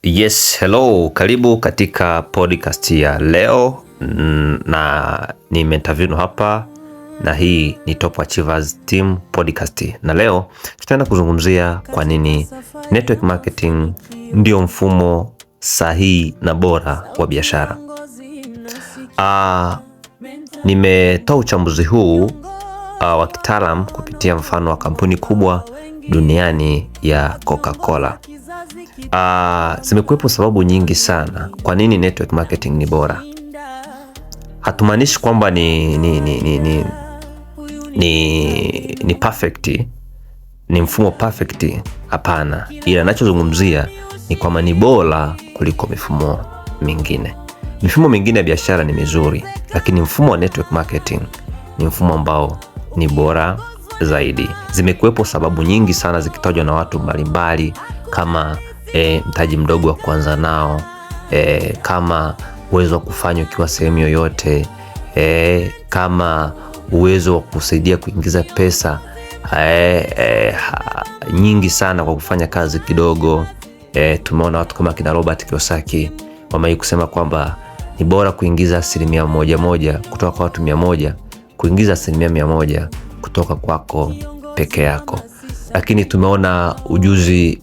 Yes, hello, karibu katika podcast ya leo na ni Mentavino hapa na hii ni Top Achievers Team Podcast, na leo tutaenda kuzungumzia kwa nini network marketing ndio mfumo sahihi na bora wa biashara. Nimetoa uchambuzi huu wa kitaalam kupitia mfano wa kampuni kubwa duniani ya Coca-Cola. Zimekuwepo sababu nyingi sana kwa nini network marketing ni bora. Hatumaanishi kwamba ni perfect, ni mfumo perfect, hapana, ila nachozungumzia ni kwamba ni bora kuliko mifumo mingine. Mifumo mingine ya biashara ni mizuri, lakini mfumo wa network marketing ni mfumo ambao ni bora zaidi. Zimekuwepo sababu nyingi sana zikitajwa na watu mbalimbali kama mtaji mdogo wa kuanza nao, kama uwezo wa kufanya ukiwa sehemu yoyote, kama uwezo wa kusaidia kuingiza pesa nyingi sana kwa kufanya kazi kidogo. Tumeona watu kama kina Robert Kiyosaki wamewahi kusema kwamba ni bora kuingiza 1% kutoka kwa watu 100 kuingiza 100% kutoka kwako peke yako. Lakini tumeona ujuzi,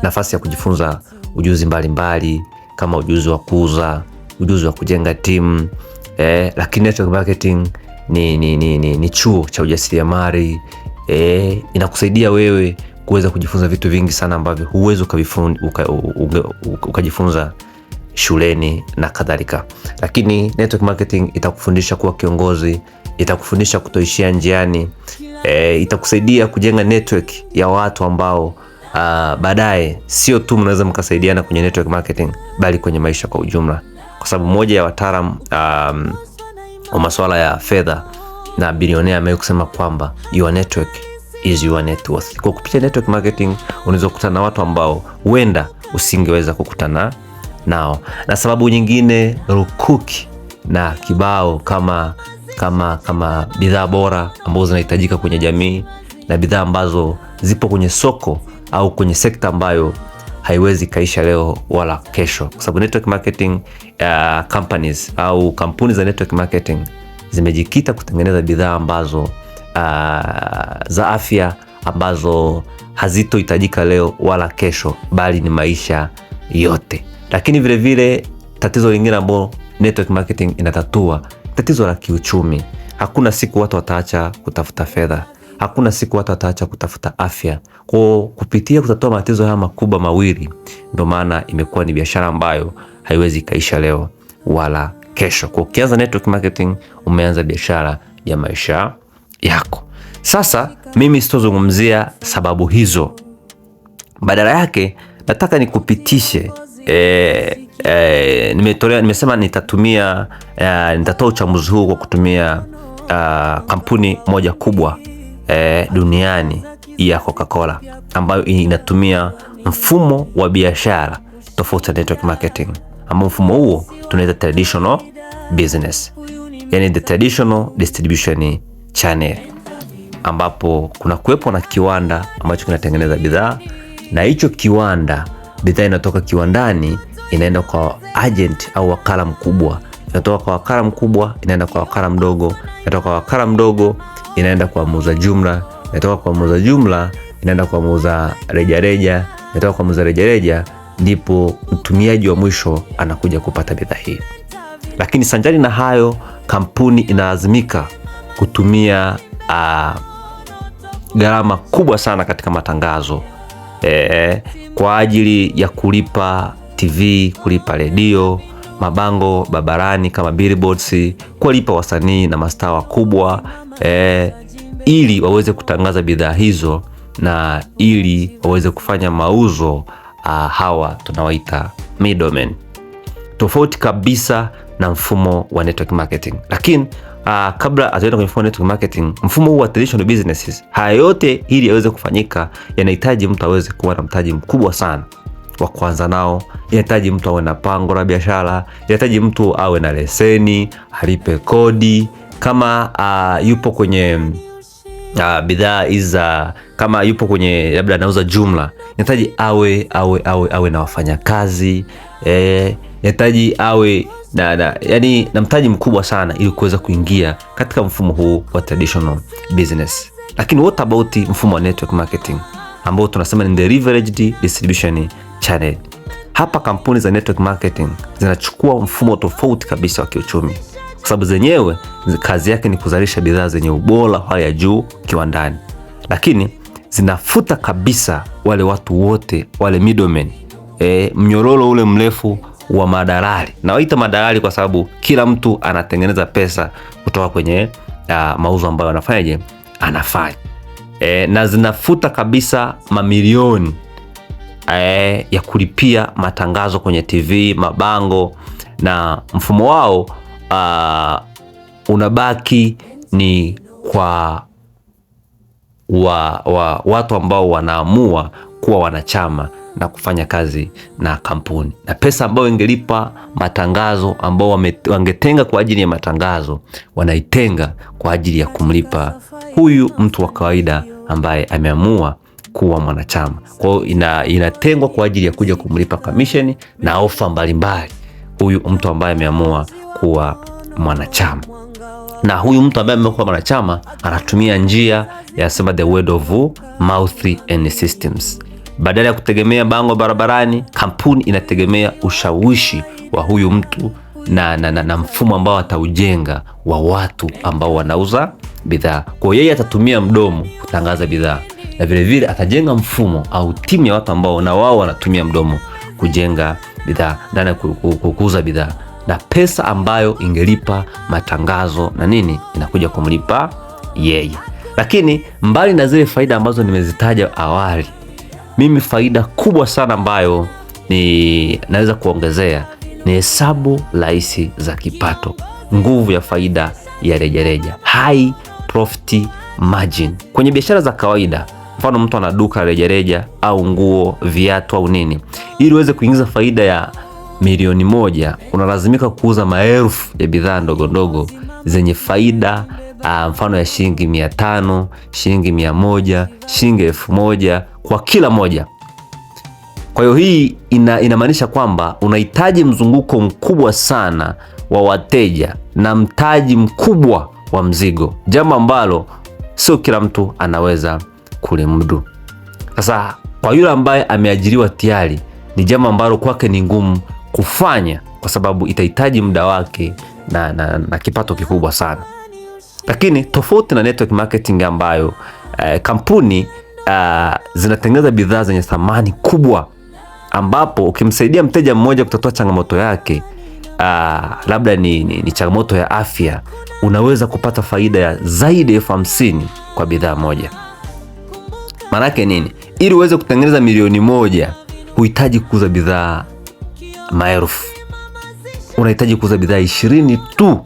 nafasi ya kujifunza ujuzi mbalimbali mbali, kama ujuzi wa kuuza, ujuzi wa kujenga timu, lakini network marketing ni chuo cha ujasiriamali, inakusaidia wewe kuweza kujifunza vitu vingi sana ambavyo huwezi ukajifunza shuleni na kadhalika. Lakini network marketing itakufundisha kuwa kiongozi, itakufundisha kutoishia njiani, itakusaidia kujenga network ya watu ambao baadaye sio tu mnaweza mkasaidiana kwenye network marketing bali kwenye maisha kwa ujumla, kwa sababu moja ya wataalamu wa masuala ya fedha na bilionea amewahi kusema kwamba your network is your net worth. Kwa kupitia network marketing unaweza kukutana na watu ambao huenda usingeweza kukutana nao. Na sababu nyingine rukuki na kibao kama bidhaa bora ambazo zinahitajika kwenye jamii na bidhaa ambazo zipo kwenye soko au kwenye sekta ambayo haiwezi kaisha leo wala kesho, kwa sababu network marketing companies au kampuni za network marketing zimejikita kutengeneza bidhaa ambazo za afya ambazo hazitohitajika leo wala kesho, bali ni maisha yote. Lakini vile vile tatizo lingine ambalo network marketing inatatua, tatizo la kiuchumi. Hakuna siku watu wataacha kutafuta fedha, hakuna siku watu wataacha kutafuta afya. Kwa kupitia kutatua matatizo haya makubwa mawili, ndio maana imekuwa ni biashara ambayo haiwezi kaisha leo wala kesho. Kwa ukianza network marketing, umeanza biashara ya maisha yako. Sasa mimi sitozungumzia sababu hizo, badala yake nataka nikupitishe. Nimesema nitatumia nitatoa uchambuzi huu kwa kutumia kampuni moja kubwa duniani ya Coca-Cola ambayo inatumia mfumo wa biashara tofauti na network marketing, ambao mfumo huo tunaita traditional business, yani the traditional distribution channel, ambapo kuna kuwepo na kiwanda ambacho kinatengeneza bidhaa, na hicho kiwanda, bidhaa inatoka kiwandani inaenda kwa agent au wakala mkubwa, inatoka kwa wakala mkubwa inaenda kwa wakala mdogo, inatoka kwa wakala mdogo inaenda kwa muuza jumla, inatoka kwa muuza jumla inaenda kwa muuza rejareja, inatoka kwa muuza rejareja, ndipo mtumiaji wa mwisho anakuja kupata bidhaa hii. Lakini sanjari na hayo, kampuni inalazimika kutumia gharama kubwa sana katika matangazo kwa ajili ya kulipa TV, kulipa redio, mabango barabarani kama billboards, kulipa wasanii na mastaa wakubwa ili waweze kutangaza bidhaa hizo na ili waweze kufanya mauzo. Hawa tunawaita middlemen. Tofauti kabisa na mfumo wa network marketing. Lakini kabla hatujaenda kwenye mfumo wa network marketing, mfumo huu wa traditional businesses, haya yote ili yaweze kufanyika yanahitaji mtu aweze kuwa na mtaji mkubwa sana wa kuanza nao, inahitaji mtu awe na pango la biashara, inahitaji mtu awe na leseni, alipe kodi, kama yupo kwenye bidhaa hizi za kama yupo kwenye labda anauza jumla, inahitaji awe na wafanyakazi, inahitaji awe na yani na mtaji mkubwa sana ili kuweza kuingia katika mfumo huu wa traditional business. Lakini what about mfumo wa network marketing ambao tunasema ni the leveraged distribution channel? Hapa kampuni za network marketing zinachukua mfumo tofauti kabisa wa kiuchumi, kwa sababu zenyewe kazi yake ni kuzalisha bidhaa zenye ubora wa hali ya juu kiwandani, lakini zinafuta kabisa wale watu wote wale middlemen, mnyororo ule mrefu wa madalali. Nawaita madalali kwa sababu kila mtu anatengeneza pesa kutoka kwenye mauzo ambayo anafanyaje, anafanya, na zinafuta kabisa mamilioni ya kulipia matangazo kwenye TV, mabango, na mfumo wao unabaki ni kwa watu ambao wanaamua kuwa wanachama na kufanya kazi na kampuni, na pesa ambayo ingelipa matangazo ambao wangetenga kwa ajili ya matangazo wanaitenga kwa ajili ya kumlipa huyu mtu wa kawaida ambaye ameamua kuwa mwanachama. Kwa hiyo inatengwa kwa ajili ya kuja kumlipa commission na ofa mbalimbali huyu mtu ambaye ameamua kuwa mwanachama. Na huyu mtu ambaye amekuwa mwanachama anatumia njia ya sema the word of mouth and systems. Badala ya kutegemea bango barabarani, kampuni inategemea ushawishi wa huyu mtu na mfumo ambao ataujenga wa watu ambao wanauza bidhaa. Kwa hiyo yeye atatumia mdomo kutangaza bidhaa, na vile vile atajenga mfumo au timu ya watu ambao na wao wanatumia mdomo kujenga bidhaa na kuuza bidhaa, na pesa ambayo ingelipa matangazo na nini inakuja kumlipa yeye. Lakini mbali na zile faida ambazo nimezitaja awali, mimi faida kubwa sana ambayo ni naweza kuongezea ni hesabu rahisi za kipato, nguvu ya faida ya rejareja, high profit margin. Kwenye biashara za kawaida, mfano mtu ana duka rejareja au nguo, viatu au nini, ili uweze kuingiza faida ya 1,000,000 unalazimika kuuza maelfu ya bidhaa ndogo ndogo zenye faida mfano ya shilingi 500, shilingi 100, shilingi 1000 kwa kila moja. Kwa hiyo hii inamaanisha kwamba unahitaji mzunguko mkubwa sana wa wateja na mtaji mkubwa wa mzigo, jambo ambalo sio kila mtu anaweza kulimudu. Sasa kwa yule ambaye ameajiriwa tayari, ni jambo ambalo kwake ni ngumu kufanya, kwa sababu itahitaji muda wake na kipato kikubwa sana. Lakini tofauti na network marketing ambayo kampuni zinatengeneza bidhaa zenye thamani kubwa, ambapo ukimsaidia mteja mmoja kutatua changamoto yake, labda ni changamoto ya afya, unaweza kupata faida ya zaidi ya 50,000 kwa bidhaa moja. Maanake nini? Ili uweze kutengeneza 1,000,000 huhitaji kuuza bidhaa maelfu, unahitaji kuuza bidhaa 20 tu.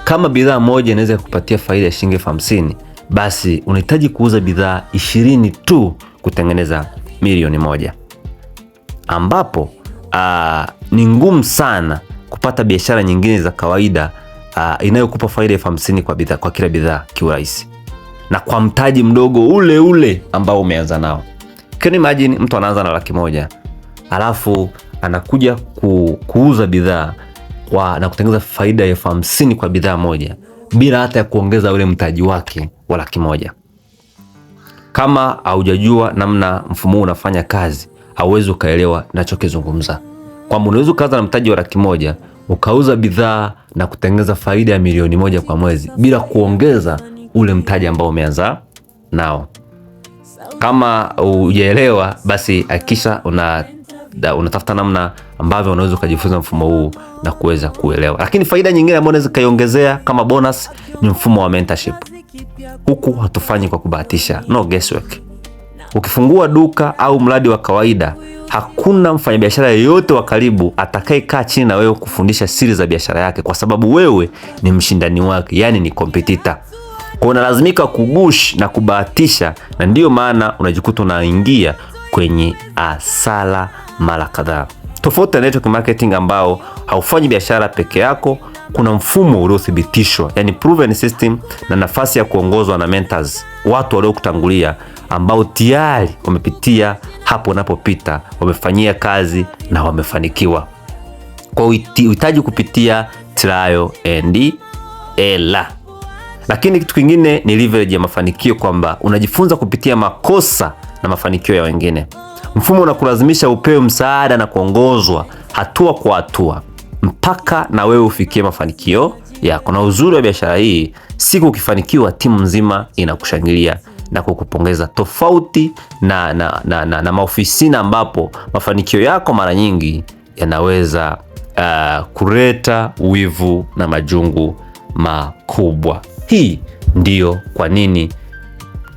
Kama bidhaa moja inaweza kukupatia faida ya shilingi 50,000, basi unahitaji kuuza bidhaa 20 tu kutengeneza 1,000,000, ambapo ni ngumu sana kupata biashara nyingine za kawaida inayokupa faida 50,000 kwa bidhaa, kwa kila bidhaa kiurahisi na kwa mtaji mdogo ule ule ambao umeanza nao. Can you imagine mtu anaanza na 100,000 alafu anakuja kuuza bidhaa na kutengeneza faida ya 50,000 kwa bidhaa moja bila hata ya kuongeza ule mtaji wake wa 100,000. Kama haujajua namna mfumo huu unafanya kazi, hauwezi ukaelewa ninachokizungumza. Kwamba unaweza ukaanza na mtaji wa 100,000 ukauza bidhaa na kutengeneza faida ya 1,000,000 kwa mwezi bila kuongeza ule mtaji ambao umeanza nao. Kama hujaelewa, basi hakikisha unatafuta namna ambavyo unaweza ukajifunza mfumo huu na kuweza kuelewa. Lakini faida nyingine ambayo unaweza kaiongezea kama bonus ni mfumo wa mentorship. Huku hatufanyi kwa kubahatisha, no guesswork. Ukifungua duka au mradi wa kawaida, hakuna mfanyabiashara yeyote wa karibu atakayekaa chini na wewe kufundisha siri za biashara yake, kwa sababu wewe ni mshindani wake, yani ni competitor. Kwa unalazimika kugush na kubahatisha, na ndiyo maana unajikuta unaingia kwenye hasara mara kadhaa. Tofauti na network marketing ambao haufanyi biashara peke yako, kuna mfumo uliothibitishwa, yani proven system, na nafasi ya kuongozwa na mentors watu waliokutangulia ambao tayari wamepitia hapo unapopita, wamefanyia kazi na wamefanikiwa. Kwa uhitaji kupitia trial and error. Lakini kitu kingine ni leverage ya mafanikio, kwamba unajifunza kupitia makosa na mafanikio ya wengine. Mfumo unakulazimisha upewe msaada na kuongozwa hatua kwa hatua mpaka na wewe ufikie mafanikio yako. Na uzuri wa biashara hii, siku ukifanikiwa, timu nzima inakushangilia na kukupongeza, tofauti na maofisini ambapo mafanikio yako mara nyingi yanaweza kuleta wivu na majungu makubwa. Hii ndiyo kwa nini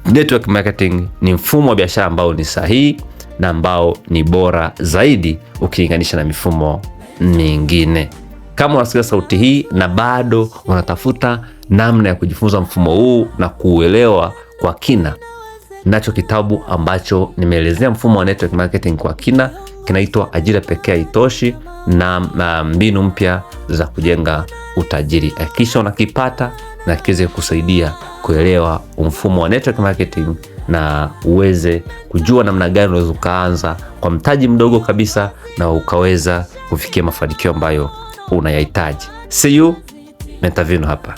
network marketing ni mfumo wa biashara ambao ni sahihi na ambao ni bora zaidi ukilinganisha na mifumo mingine. Kama unasikia sauti hii na bado unatafuta namna ya kujifunza mfumo huu na kuuelewa kwa kina, nacho kitabu ambacho nimeelezea mfumo wa network marketing kwa kina, kinaitwa Ajira Pekee Haitoshi na mbinu mpya za kujenga utajiri. Hakikisha unakipata na kiweze kusaidia kuelewa mfumo wa network marketing na uweze kujua namna gani unaweza ukaanza kwa mtaji mdogo kabisa na ukaweza kufikia mafanikio ambayo unayahitaji. See you Metavino hapa.